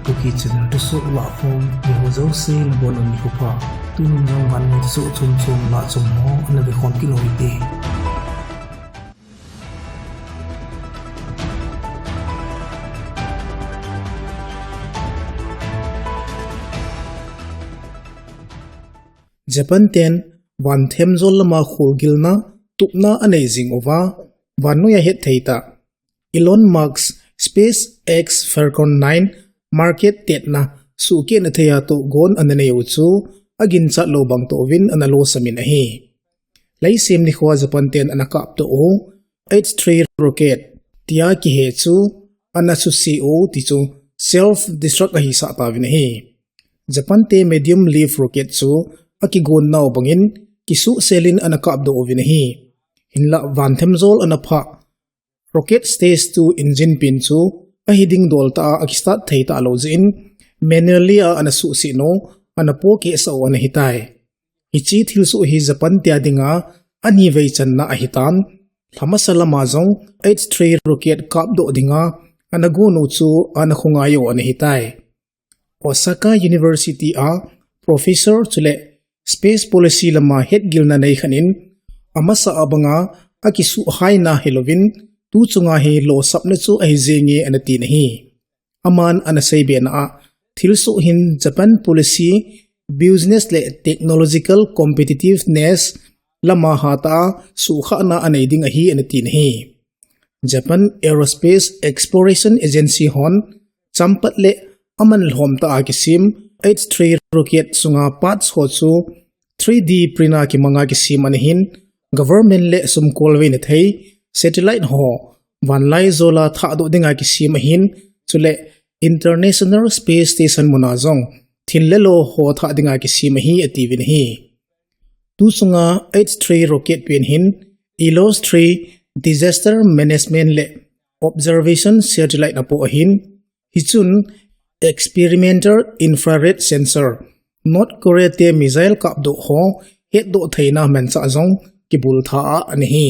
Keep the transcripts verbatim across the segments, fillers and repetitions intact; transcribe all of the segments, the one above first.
Kuki channel thusoh lahkhom, ni ho jouse nabonun nikho pha. Tunin jong vannoi thusoh chom chom lahchom ho ana vekhom kit u hite. Japan ten van themjol lama kholgilna tupna anei jing uva, vannoiya hetthei tah Elon Musk SpaceX Falcon nine market tetna suhkehna theiya tohgon ana nei u chu aginchat lou bang toh uvin ana losam in ahi. Leiset nikhoa Japan ten ana kapdoh u H three rocket tia kihe chu ana suse u ti chu self destruct ahisah tauvin ahi. Japan te medium lift rocket chu akigonnau bangin kisuhsel in ana kapdoh uvin ahi. Hinlah van themjol ana phah rocket stage two engine pen chu ahi ding dol tah a akistart thei talou jeh in manually a ana suhset u, ana pohkehsah u ana hitai. Hiche thilsoh hi Japan te dinga anivei channa ahitan, lhamasa lama jong H three rocket kapdoh dinga ana gon u chu ana khongai u ana hitai. Osaka University a professor chule space policy lama hetgilna nei khat in, amasa a banga akisuhhaina hilouvin, tu chunga hi losapna chu ahi jenge ana tin ahi. Aman ana seibena a, thilsoh hin Japan policy, business le technological competitiveness lama hatah a suhkhahna anei ding ahi ana tin ahi. Japan Aerospace Exploration Agency hon champat le aman lhom tah a kisem H three rocket sunga parts ho chu three D print a kimanga kisem ana hin, government le sumkolveina thei satellite ho vanlaijola thahdoh dinga kisem ahin, chule International Space Station muna jong thil le lo ho thah dinga kisem ahi atiuvin ahi. Tu chunga H three rocket pen hin Elos three disaster management le observation satellite apoh ahin, hichun experimental infrared sensor, North Korea te missile kapdoh ho hetdoh theina manchah jong kibultha a ana hi.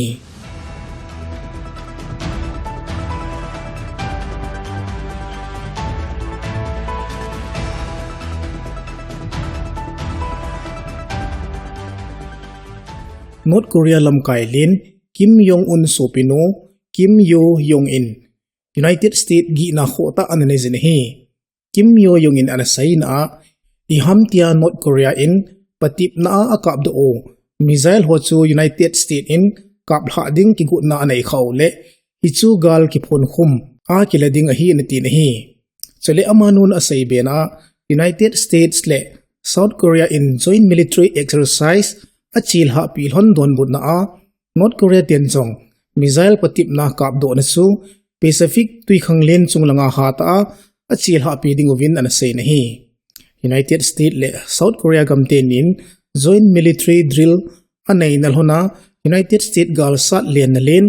North Korea lamkai len Kim Jong Un sopinu Kim Yo Jong in United States gihna khohtah ana nei jin ahi. Kim Yo Jong in ana seina a, iham tia North Korea in patepna a akapdoh u missile ho chu United States in kaplhah ding kigotna anei khah u le, hichu gal kiphonkhum a kila ding ahi ana tin ahi. Chule amanun aseibena a, United States le South Korea in joint military exercise achelhahpi lhon donbutna a, North Korea ten jong missile patepna kapdohna chu Pacific twikhanglen chunglanga hatah a achelhahpi ding uvin ana seina ahi. United States le South Korea gamtenin joint military drill aneina lhona United States galsat lenna len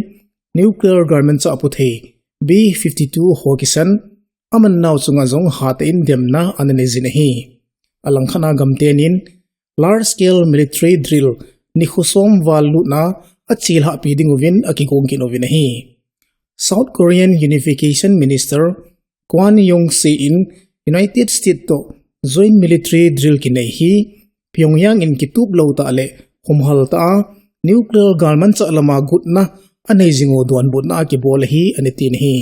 nuclear galmanchah puthei B fifty-two ho kisan, amannau chunga jong hatah in demna ana nei jin ahi. Alangkhatna gamtenin large scale military drill nikho som val lutna achelhahpi ding uvin akigong kit uvin ahi. South Korean Unification Minister Kwon Young Se in United States toh joint military drill kinei hi Pyongyang in kitup lou tah le humhal tah a nuclear galmanchah lama gotna anei jing u donbutna a kibol ahi ana tin ahi.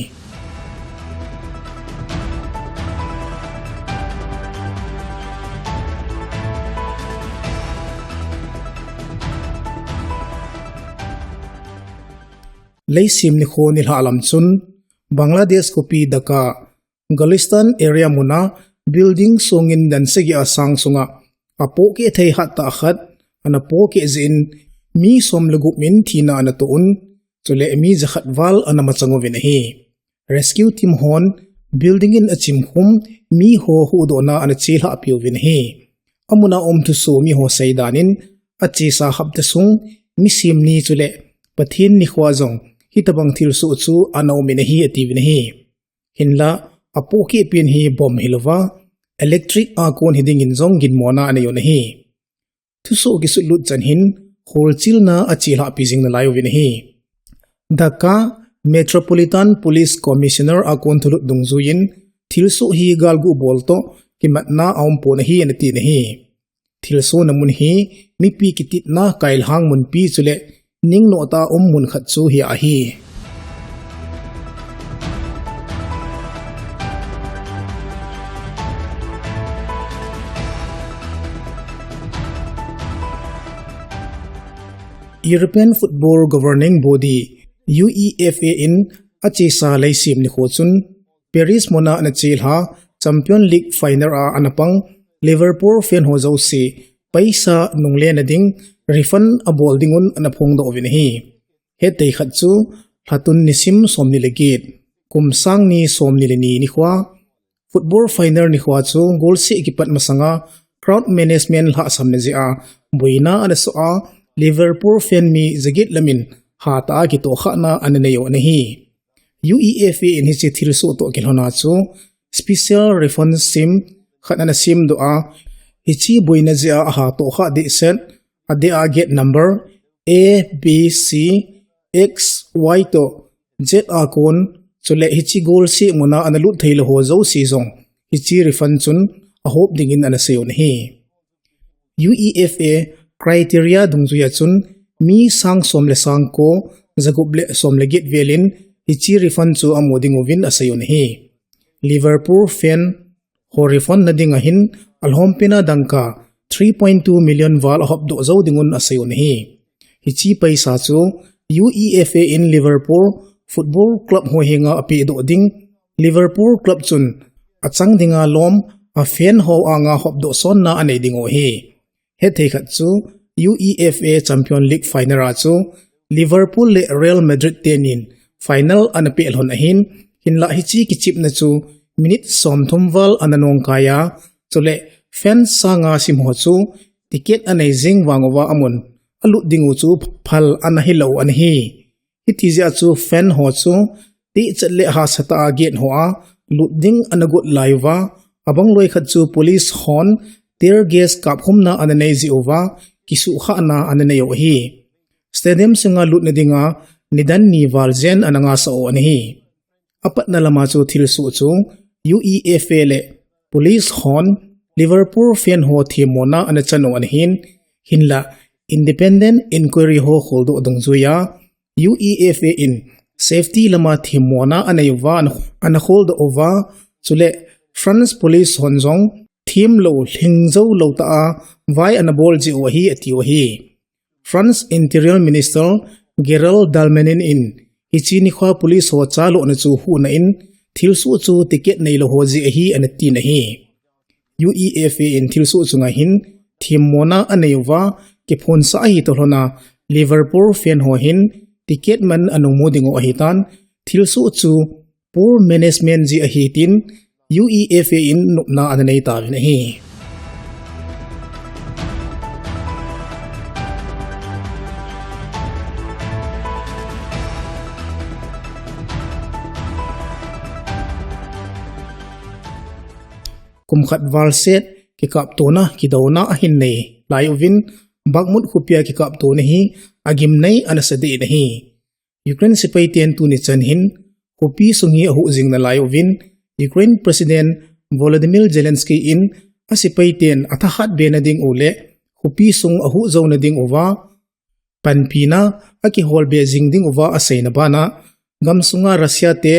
Leiset nikho nilhah lam chun Bangladesh khopi Dhaka Gulistan area muna building songin dan sagi a sang sunga apohkeh thei hattah khat ana pohkeh jeh in mi som le gup in thina ana toh un, chule mi jakhat val ana machang uvin ahi. Rescue team hon building in achimkhum mi ho huhdohna ana chelhahpi uvin ahi. Amuna um thusoh miho seidan in, achesa hapta sung mi semni chule Pathen nikhoa jong hitobang thilsoh chu ana um in ahi atiuvin ahi. Hinla apohkeh pen hi bomb hilouva, electric a kon hiding in jong ginmona anei un ahi. Thusoh kisutlut chan hin kholchilna achelhahpi jing nalai uvin ahi. Dhaka Metropolitan Police Commissioner a kon thulut dungjuiyin thilsoh hi galgu bol toh kimatna aumpon ahi, ana tin ahi. Thilsohna mun hi mipi kititna kailhang munpi chule ningnoh tah a um mun khat chu hi ahi. European Football Governing Body, UEFA in achesa leisim nikho chun Paris muna ana chelha Champion League final a ana pang Liverpool fan ho jouse paisa nungle nading refund abol dingun ana phongdoh uvin ahi. Hetthei khat chu lhatun nisim somni le get, kum sang ni somni le ni nikhoa football final nikhoa chu golseh kipat masanga crowd management lhahsamna jeh a boina ana soh a, Liverpool fan mi jaget lamin hatah a kitohkhahna ana neiu ana hi. UEFA in hiche thilsoh toh kilhona chu special refund scheme khat ana semdoh a, hiche boina jeh a aha tohkhah dehset, adeh a gate number A, B, C, X, Y toh Z a kon, chule hiche golseh muna ana lut theilou ho jouse jong hiche refund chun ahop dingin ana seiu ana hi. UEFA criteria dungjuia chun mi sang som le sang ko, jagup le som le get velin hiche refund chu amu dinguvin aseiu ana hi. Liverpool fan ho refund nading ahin alhompena dangka three point two million val ahopdoh jou dingun aseiu ana hi. Hiche paisa chu UEFA in Liverpool Football Club ho henga apehdoh ding, Liverpool Club chun achang dinga lom a fan ho anga hopdoh sonna anei dingu ahi. Hetthei khat chu UEFA Champion League final a chu Liverpool le Real Madrid tenin final ana peh lhon ahin, hinlah hiche kichepna chu minute somthum val ana nongkai a, chule fans sanga simho chu ticket anei jeng vanguva amun alut dingu chu phal ana hilou ana hi. Hiti jeh a chu fan ho chu tihchet le hahsatah a gate hoa lut ding ana got laiuva, abang loi khat chu police hon tear gas kapkhumna ana nei jeh uva, kisuhkhahna ana neiu ahi. Stadium sunga lutna dinga nidan ni val jen ana ngasah u ana hi. Apatna lama chu thilsoh chu UEFA le police hon Liverpool fan ho themmona ana chanu ana hin, hinlah independent inquiry ho kholdoh dungjuia UEFA in safety lama themmona aneiuva ana kholdoh uva, chule France police hon jong themlou lhingjou lou tah a vai ana bol jeh u ahi atiu ahi. France Interior Minister Gérald Darmanin in hiche nikhoa police ho chalohna chu huhna in thilsoh chu ticket neilou ho jeh ahi ana tin ahi. UEFA in thilsoh chunga hin themmona aneiuva, kiphonsah ahi toh lhona Liverpool fan ho hin ticket man anungmu dingu ahitan, thilsoh chu poor management jeh ahi tin UEFA in nopna ana nei tauvin ahi. Kum khat val set kikaptona kidouna ahin nei laiuvin, Bakhmut khopia kikaptona hi agimnei ana sa deh in ahi. Ukraine sepaiten tuni chan hin khopi sung hi ahuh jing nalaiyuvin, Ukraine President Volodymyr Zelensky in asepaiten athahat bena dingu le khopi sung ahuh jouna dinguva panpina akiholbe jing dinguva aseina bana, gamsunga Russia te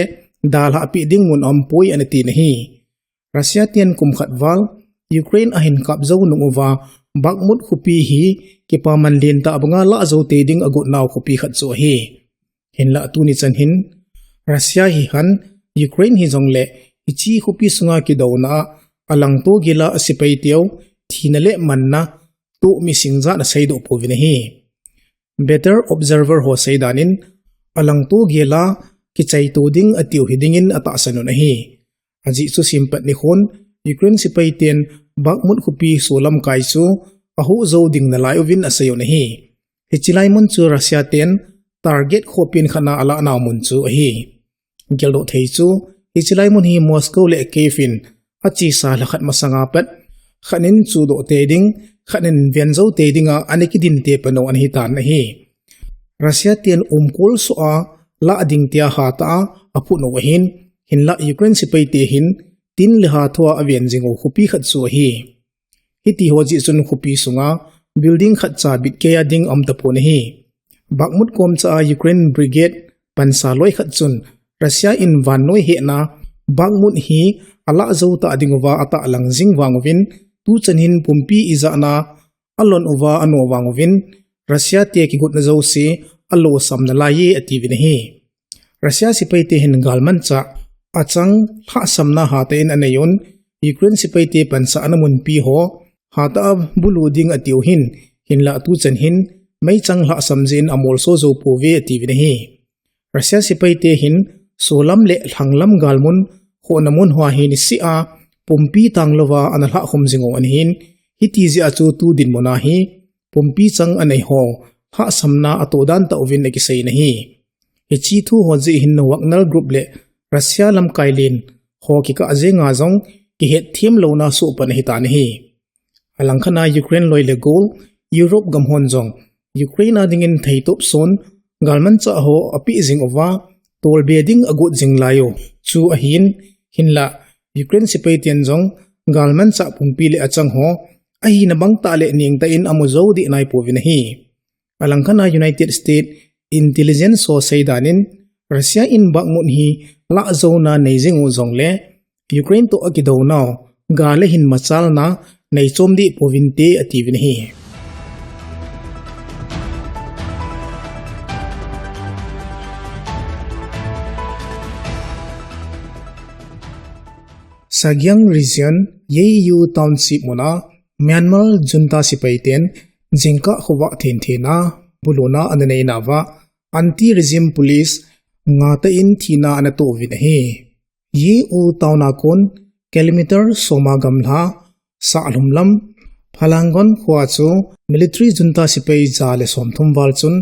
dalhahpeh ding mun aumpoi ana tina ahi. Russia ten kum khat val Ukraine ahin kap jou nunguva, Bakhmut khopi hi kipaman lentah banga lah jou tei ding agotnau khopi khat chu ahi. Hinlah tuni chan hin Russia hihen Ukraine hijongle hiche khopi sunga kidouna a alangto gela asepaiteu thina le manna toh mising jat aseidoh pouvin ahi. Better Observer ho seidan in alangto gela kichaito ding atiu hidingin atahsan un ahi. Ajeh chu simpat nikhon Ukraine sepaiten Bakhmut khopi solamkai chu ahuh jou ding nalaiuvin asei un ahi. Hiche lai mun chu Russia ten target khopen khatna alahnau mun chu ahi. Geldoh thei chu hiche lai mun hi Moscow le Kyiv in achesa lhakhat masanga pat khatnin chudoh tei ding, khatnin venjou tei dinga ana kidinte panu ana hitan ahi. Russia ten umkol soh a lah ding tia hatah a aphut u ahin, hinlah Ukraine sepaite hin tin le ha thua aven jing u khopi khat chu ahi. Hiti ho jeh chun khopi sunga building khat cha bit kei a ding aum tapon ahi. Bakhmut komcha a Ukraine Brigade pansa loi khat chun Russia in vannoi hehna Bakhmut hi alah jou ta ding uva atahlang jing vang uvin, tuchan hin pumpi ijat na alon uva ano vang uvin, Russia te kigotna jouse alosam nalai e atiuvin ahi. Russia sepai te hin galmanchah achang lhahsamna hatah in anei un, Ukraine sepai te pansa ana munpi ho hatah a bulu ding atiu hin, hinlah tuchan hin meichang lhahsam jeh in amolso jou pouve atiuvin ahi. Russia sepai te hin solam le lhanglam galmun khohna mun hoa hi niseh a pumpi tanglouva ana lhahkhum jing u ahin, hiti jeh a chu tu dinmun a hi pumpi chang anei ho lhahsamna atoh dan tah uvin akisei in ahi. Hiche thu ho jeh hin Wagner Group le Russia lamkai len ho kikah jenga jong kihetthem louna sohpan ahitan ahi. Alangkhat a Ukraine loi le gol Europe gam hon jong Ukraine a dingin theitop son galmanchah ho apeh jing uva tolbe ding agot jing lai u chu ahin, hinlah Ukraine sepai ten jong galmanchah pumpi le achang ho ahina bang tah le nengtah in amu jou deh naipouvin ahi. Alangkhat a United States intelligence ho seidan in Russia in Bakhmut hi lah jouna nei jing u jongle Ukraine toh akidounau gal le hin machalna nei chom deh pouvinte atiuvin ahi. Sagiang Region, Yeiyu Township muna Myanmar junta sepai ten jingkah khovah thenthen a buluna ana neinauva anti-regime police ngatah in thina ana toh uvin ahi. Yeiyu town a kon kilometer som a gamla sahlum lam Phalangon khoa chu military junta sepai ja le somthum val chun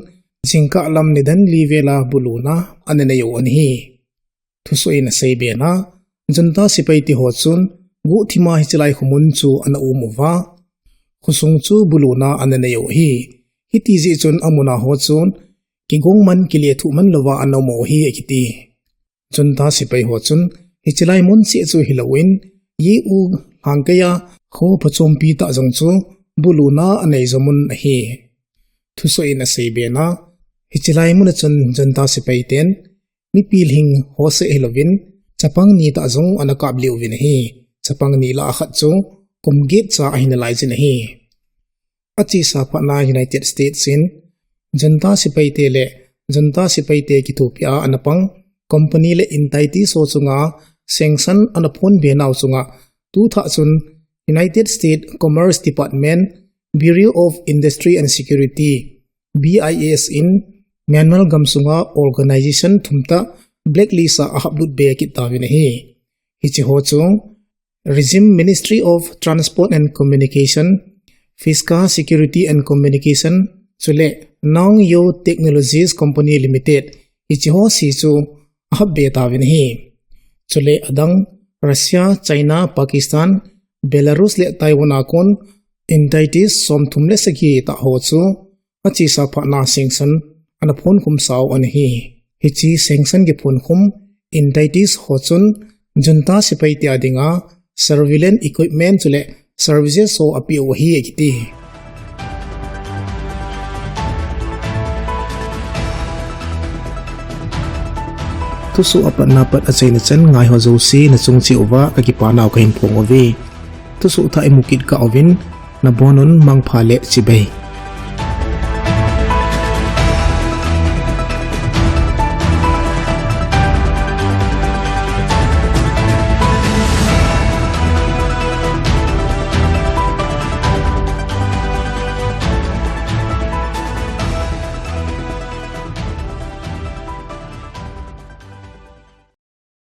jingkah lam nidan li vela buluna ana nei u ahi. Thusoh in aseibe na, junta sepai te ho chun guhthima hichelai khomun chu ana um uva, khosung chu buluna ana nei u ahi. Hiti jeh chun amun a ho chun kigong man kilethuh man louva ana um u ahi akiti. Junta sepai ho chun hichelai mun cheh chu hilouvin, Yeiyu lhangkeiya kho phachompi tah jong chu buluna anei jomun ahi. Thusoh in aseibe na, hichelai mun a chun junta sepai ten mipi lhing ho seh hilouvin chapang ni tah jong ana kap lih uvin ahi. Chapang ni lah a khat chu kum get cha ahi nalai jin ahi. Achesa phatna United States in junta sepai te le junta sepai te kithopia ana pang company le entities ho chunga sanction ana phonbe nau chunga tuthah chun United States Commerce Department, Bureau of Industry and Security, B I S in Myanmar gam sunga organization thum tah blacklist a ahaplut be kit tauvin ahi. Hiche ho chu Regime Ministry of Transport and Communication, Fiskars Security and Communication, chule Nongyo Technologies Company Limited, hiche ho seh chu ahapbe tauvin ahi. Chule adang Russia, China, Pakistan, Belarus le Taiwan a kon entities somthum le sagi tah ho chu achesa phatna sanction ana phonkhum sau ahi. Hiche sanction kiphonkhum entities ho chun junta sepai te a dinga surveillance equipment chule services ho apeh u ahi akiti. Thusoh apatna pat achaina chan ngai ho jouse nachung cheh uva kakipa nau kahin phong uve. Thusoh thah imu kit kah uvin, nabonun mangpha le chibai.